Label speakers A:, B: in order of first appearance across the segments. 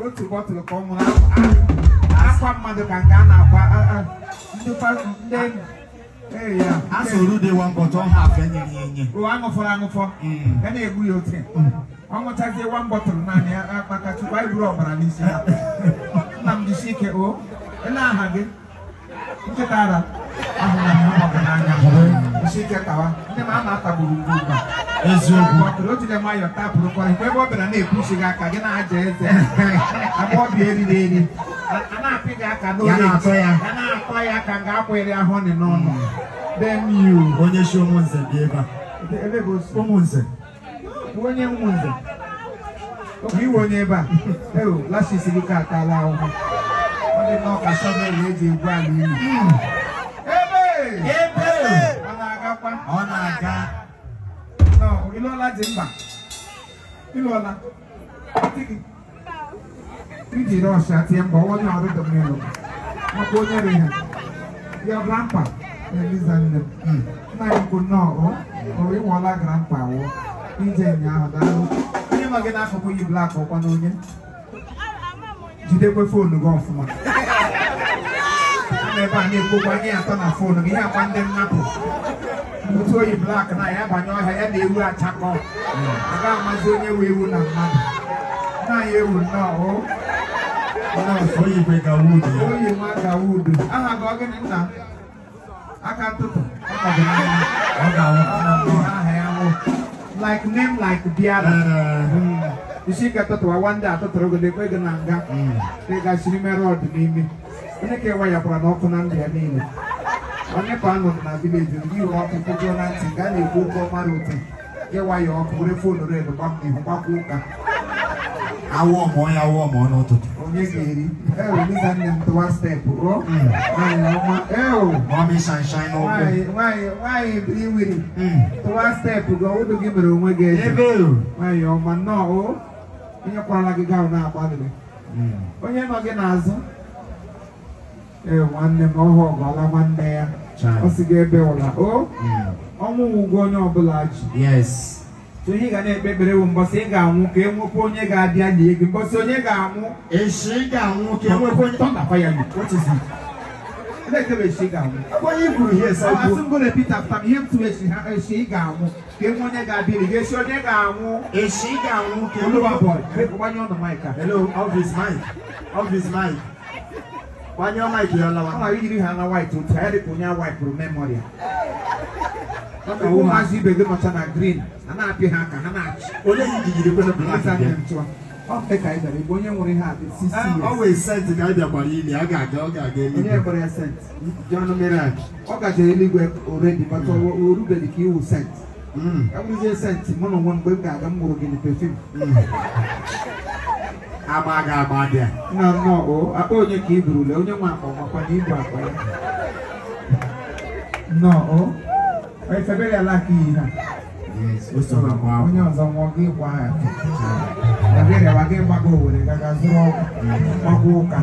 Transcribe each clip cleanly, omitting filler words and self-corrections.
A: otu bọtụlụ ka ọ mụrụ akwa mmadụ ka nke a na-akwa ndị ya
B: asụrụ dị one bottle half enye
A: o aṅụfọ ga na-egbu ya otu ọ ṅụchazie one bottle naanị maka chukwu anyị buru ọbara n'isi ha nna m jisi ike o ele aha gị nkịta ara ahụla m ọgụ n'anya jisi ike tawa ndị ma a na-atagburu mgbe ugbu a
B: eziokwu
A: o jide nwayọọ tapụrụkwa ebe ọ bịara na-ekwuchi gị aka gị na-aja eze agba ọbịa eriri eri a na-apị gị aka n'oge ya na-atọ ya aka nga akwụghịrị ahụ ọnị n'ọnụ
B: onye si ụmụnze dị ebe a ụmụnze
A: onye ụmụnze oge iwe onye ebe a eo lashis gị ka atala ahụhụ ọ dị n'ọka shọvel eji egwu ala ili ebe ọ na-agakwa
B: ọ na-aga
A: ịlụọla dị mba ịlụọla iji rọsh atie mba onye ọrụ dọmịlụ maka onye re ha ya grampa na-eliza nne m nna ya kwụ nnọọ o ịwụọla grampa wụ ije ụnyaahụ daalụ onye nọ gị n'akụkụ yi blak ọkwa na onye jidekwe foonu gị ọfụma a ebe a na-ekwokwa nye atọ na foonu gị ihe akwa ndị nnapụ otu oyi blak na ya banye ọhịa ya na-ewu achakọ aga amazi onye wee ewu na mmadụ na ya ewu nnọọ
B: oyibe ga wudu
A: oyi nwa ga wudu aha gị ọgịnị nna aka ntụtụ
B: ọ ga-awụ
A: aha ya nwụ like name like biara isi ike tụtụwa wanda atụtụrụ gị lekwe gị na nga dịgasịrị mere ọdụ n'ime onye ka ewa ya kwara n'ọkụ na ndụ ya niile onye ka anọdụ na vileji ndị iwe ọkụ kwụjụọ na ntị ga na-ekwu ụgwọ mara ụtọ gewa ya ọkụ were foonu red ihu gbakwa ụka
B: awọ mụọ ya awọ mụọ n'ụtụtụ
A: onye ga-eri eliza nne m tụwa steepụ o nwaanyị ọma
B: mọmị shanshan n'ụkwụ
A: nwaanyị iwiri tụwa steepụ gị ọwụdụ gị mere onwe gị
B: ebe
A: nwaanyị ọma nnọọ o onye kwarala gị gahụ na-agbalịrị onye nọ gị n'azụ nwanne m ọhụ ọgwala nwanne ya ọ sị gị ebe ụla o ọnwụ ụgwọ onye ọbụla ji ihe ị ga na-ekpe ekpere bụ mbọsị ị ga-anwụ ka e nwekwa onye ga-abịa lie gị mbọsị onye ga-anwụ
B: echi ga-anwụ ka e nwekwa onye
A: tọndakwa ya na-ekebe echi ị ga-anwụ
B: onye kwuru ihe esa
A: asị m go repeat after me ihe m tụrụ echi ị ga-anwụ ka e nwee onye ga-abịa lie gị echi onye ga-anwụ
B: echi ga-anwụ ka e
A: oluwa
B: nwekwa
A: bọị gbanye ọnụ maịka
B: hello office mic gbanye mic ya lawa
A: ọ nwere iyiri ha na white otu ya dịka onye a waipụrụ memori ụmụazị ibe gị nọcha na green a na-apị ha aka ha na-achị
B: onye jijiri kwere blak
A: onye nwere ha
B: ọ wee senti ka a bịakwara ili a ga-aga eli
A: onye gbara ya sent John Meraj ọ gajere eluigwe oredi bata orubeghị ka iwu sent abụrụzie senti mụ na onwe mgbe m ga-aga m gwụrụ gị na pefim
B: agba ga-agba dị
A: nna nnọọ akpa onye ka i burule onye nwe akpa ọmakwa na ibu akpa ya nnọọ efebere ala ka iyi ha onye ọzọ nwụọ gị gwa ha eberewa gị gbago Owere gaga zụrụ ọgwụ gbagwo ụka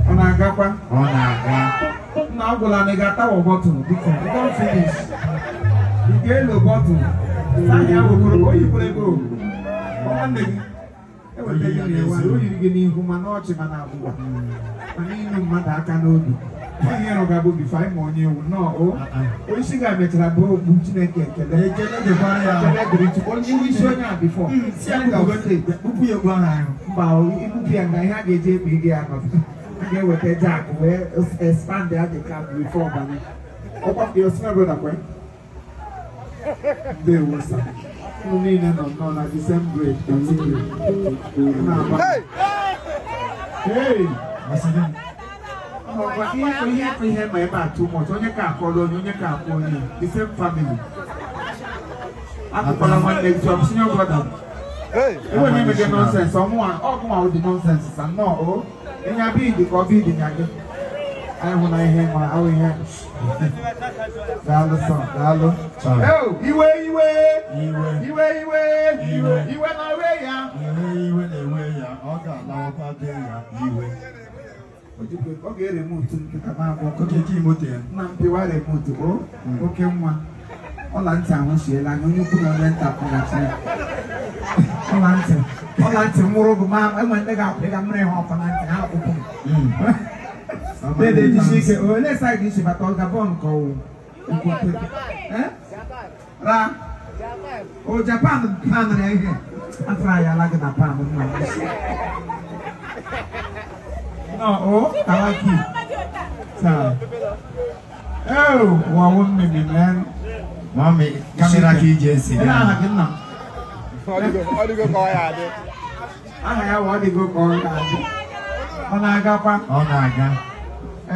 A: ọ na-agakwa
B: ọ na-aga
A: nna ọ gwụla na ị ga-atawa bọtụlụ biko don finish ị ga-elo bọtụlụ ahịa okoro ka o yikwere ego nwanne gị eweta gị na-ewe o yiri gị n'ihu mana ọchị mana abụba mana ịnụ mmadụ aka n'obi onye rụgabụ bifo anyị ma onye ewu nnọọ onyeisi ga-emechara bụ okpu Chineke ekele dịrị Chukwu onye isi onye a bifo
B: kpupu ya egwu ahụ
A: mba ikpupu ya nga ihe a ga-eji ekpe ige ya nọdụ a ga-eweta jak wee expand ya dị ka bifo ọbanye ọkwa ka osime broda kwe ndewo sa unu niile nọ nnọọ na the same grade ihe ma ebe a too much onye ka akọrọ onye ka akpọ onye the same family akụkwara nwanne gị ọbụ senior brother enwe na emege nọnsensị ọgụnwa ụdị nọnsensị sa nnọọ o enye abịa idi ka ọ bụ idi nya gị anyị hụ na ihe ma ahụ ihe daalụ sọ daalụ iwe na-ewe ya
B: ọ ga-alawakwa be ya iwe
A: ọ ga-eremotu nkịta na-abụ
B: na
A: mpịwa remotu oke nwa ọla ntị ahụ siela anya onye ukwu na onye nta kwụghachi ọla ntị Polante Morogo, ma'am, I went to go pick up my hop and I open. They just say, oh, let's like this, but all the bone go. Ra? Oh, Japan, Pan, I try, I like that pan. No, oh, I like you. So, oh, well, wouldn't be, man.
B: Mommy, camera key, Jesse.
A: I
C: How do you go call it?
A: have what they go call it. On I got one.
B: Oh, my God.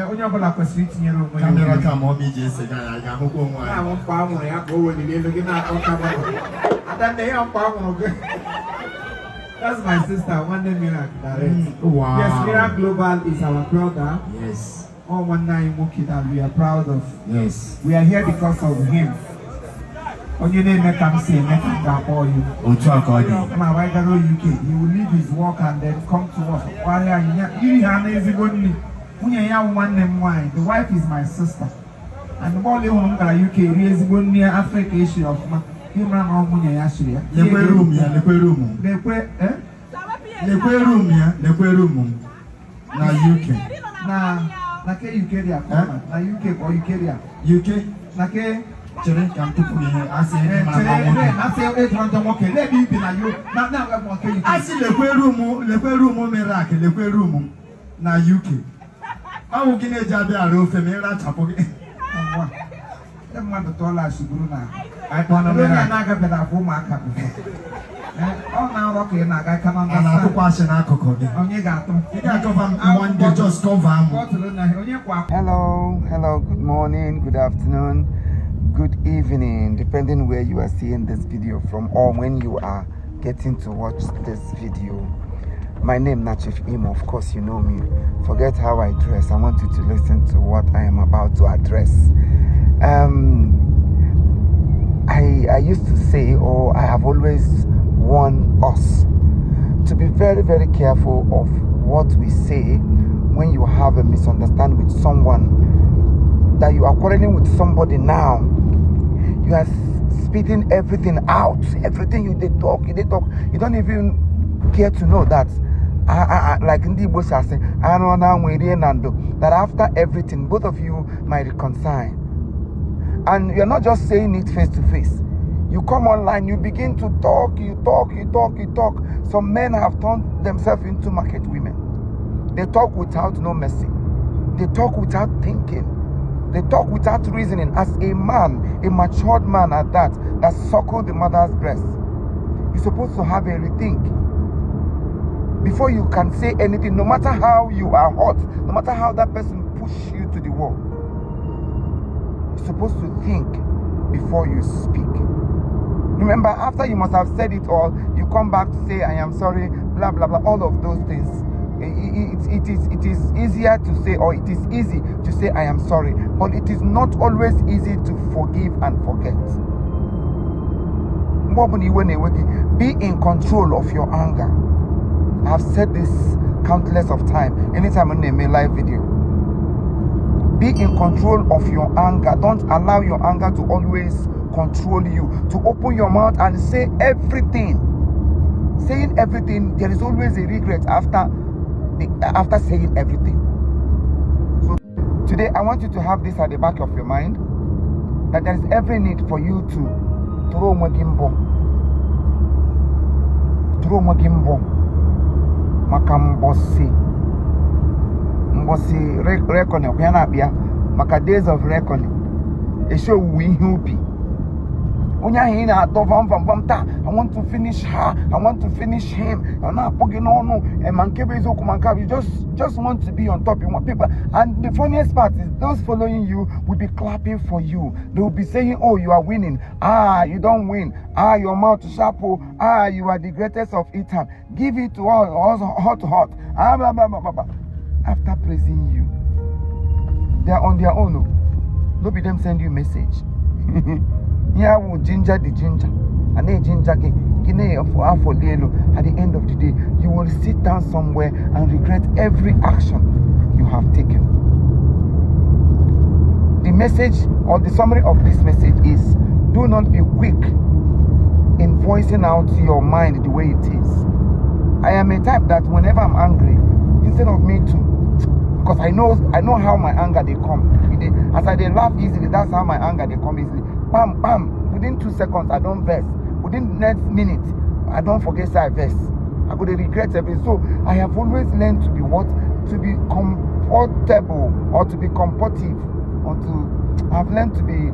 A: When you're like a sweet in your room,
B: Camera come, mommy, Jesse. I got one.
A: I won't farm when I go when you're looking at on camera. And then they are farm. That's my sister, one day Miracle.
B: Wow.
A: Yes, Miracle Global is our brother.
B: Yes.
A: All one night Muki that we are proud of.
B: Yes.
A: We are here because of him. On your name, make him say, make him back for you. My wife go UK. He will leave his work and then come to us. The wife is my sister. And the boy who UK is going near Africa issue of my human harmony. Actually,
B: the room, na UK.
A: Na ke UK dia, na UK or UK dia.
B: UK.
A: Na ke
B: Chere kam tu puni I say
A: e tronto mo ke le bi bi na yo na mo ke UK.
B: I see le kwe room merak le kwe room na UK. Awu kine jabe aro fe me ra chapo ke.
A: Amwa. E mo do tola shiguru na. Ai pona me na ga be na fu ma ka. Oh na rock na ga come on.
B: Na ko kwashe na akoko ge.
A: Onye ga to.
B: You can cover one day just cover am.
D: Hello, good morning, good afternoon, good evening, depending where you are seeing this video from or when you are getting to watch this video. My name is Chief Imo, of course you know me. Forget how I dress, I want you to listen to what I am about to address. I used to say, or I have always warned us to be very, very careful of what we say when you have a misunderstanding with someone, that you are quarreling with somebody now. You are spitting everything out, everything you did talk. You don't even care to know that. Like in the Igbo say, that after everything, both of you might reconcile. And you're not just saying it face to face. You come online, you begin to talk, you talk. Some men have turned themselves into market women. They talk without no mercy. They talk without thinking. They talk without reasoning. As a man, a matured man at that suckled the mother's breast, you're supposed to have a rethink before you can say anything, no matter how you are hot, no matter how that person pushes you to the wall. You're supposed to think before you speak. Remember, after you must have said it all, you come back to say, I am sorry, blah, blah, blah, all of those things. It is easier to say, or it is easy to say, I am sorry, but it is not always easy to forgive and forget. Be in control of your anger. I've said this countless of times, anytime I name a live video. Be in control of your anger. Don't allow your anger to always control you, to open your mouth and say everything. Saying everything, there is always a regret after saying everything. So today I want you to have this at the back of your mind, that there is every need for you to throw magimbo makambosi reckoning okuyana bia maka days of reckoning e show we hupi onya hin na to vam ta. I want to finish her, I want to finish him. Na pogi no e mankebe izoku mankabi. You just want to be on top. You want people, and the funniest part is those following you will be clapping for you. They will be saying, oh, you are winning. You don't win. Your mouth is sharp. You are the greatest of it. Give it to all hot. Blah, blah, blah, blah, blah. After praising you, they are on their own. Don't be them send you message. Here will ginger the ginger, and they ginger at the end of the day, you will sit down somewhere and regret every action you have taken. The message or the summary of this message is: do not be weak in voicing out your mind the way it is. I am a type that whenever I'm angry, instead of me to, because I know how my anger they come. As I they laugh easily, that's how my anger they come easily. Bam, bam. Within 2 seconds, I don't verse. Within the next minute, I don't forget say I verse. I go to regret everything. So I have always learned to be what? To be comfortable or to be comportive, or to I've learned to be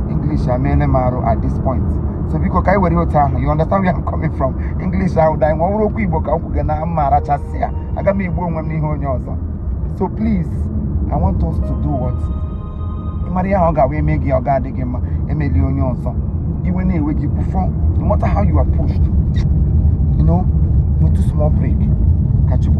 D: English I mean at this point. So because you understand where I'm coming from. English I would so please, I want us to do what? Maria we make your God again, Emilio Nyonso. Even if you perform, no matter how you are pushed, you know, no too small break. Catch you